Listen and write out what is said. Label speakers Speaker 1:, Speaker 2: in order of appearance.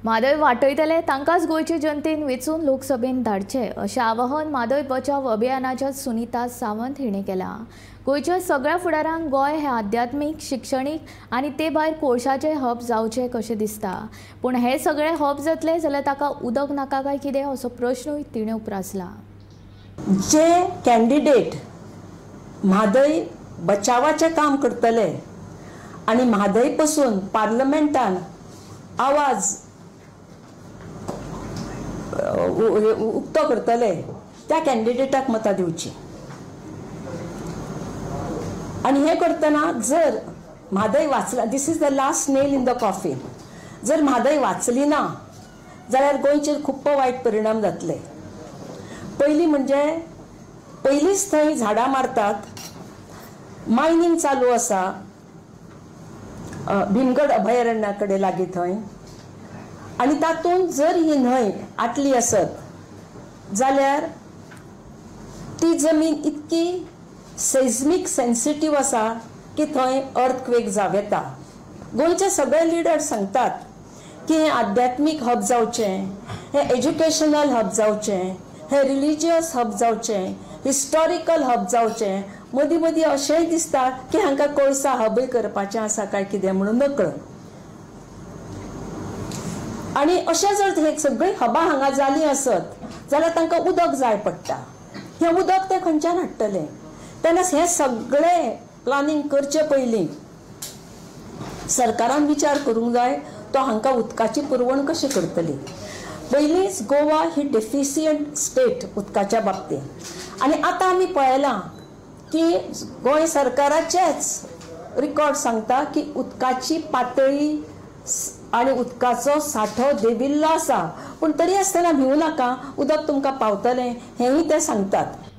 Speaker 1: म्हादय वाटयतले तांकांच गोंयचे जनतेन वेंचून लोकसभेन धाडचे अशें आवाहन म्हादय बचाव अभियानाच्या सुनीता सावंत हिणें केलां. गोंयच्या सगळ्या फुडारांक गोंय हें आध्यात्मीक, शिक्षणीक आनी ते भायर कोळशाचें हब जावचें कशें दिसता, पूण हे सगळे हब जातले जाल्यार ताका उदक नाका काय कितें असो प्रश्नूय तिणें उप्रासला.
Speaker 2: जे कॅन्डिडेट म्हादय बचावाचें काम करतले आनी म्हादय पसून पार्लमेंटान आवाज उक्तो करतले त्या कॅन्डिडेटाक मतां दिवची. आनी हें करतना जर म्हादय वाचला, this is the last nail in the coffin, जर म्हादय वाचली ना जाल्यार गोंयचेर खूब वायट परिणाम जातले. पयलीं म्हणजे पयलींच थंय झाडां मारतात, मायनींग चालू आसा भीमगड अभयारण्या कडेन लागीं थंय, आनी तातूंत जर ही न्हंय आटली आसत जाल्यार ती जमीन इतकी सेज्मीक सेन्सिटीव आसा की थंय अर्थक्वेक जावं येता. गोंयचे सगळे लिडर सांगतात की हें आध्यात्मीक हब जावचें, हें एज्युकेशनल हब जावचें, हें रिलिजियस हब जावचें, हिस्टॉरिकल हब जावचें. मदीं मदीं अशेंय दिसता की हांकां कोळसा हबय करपाचें आसा काय कितें म्हणून नकळ. आनी अशें जर हे सगळीं हबां हांगा जालीं आसत जाल्यार तांकां उदक जाय पडटा. हें उदक ते खंयच्यान हाडटले? तेन्ना हें सगळें प्लानींग करचे पयलीं सरकारान विचार करूंक जाय तो हांकां उदकाची पुरवण कशी करतली. पयलींच गोवा ही डेफिशियंट स्टेट उदकाच्या बाबतींत, आनी आतां आमी पळयलां की गोंय सरकाराचेच रिकॉर्ड सांगता की उदकाची पातळी आनी उदकाचो सांठो देंविल्लो आसा, पूण तरी आसतना भिवू नाका, उदक तुमकां पावतलें हेंय ते सांगतात.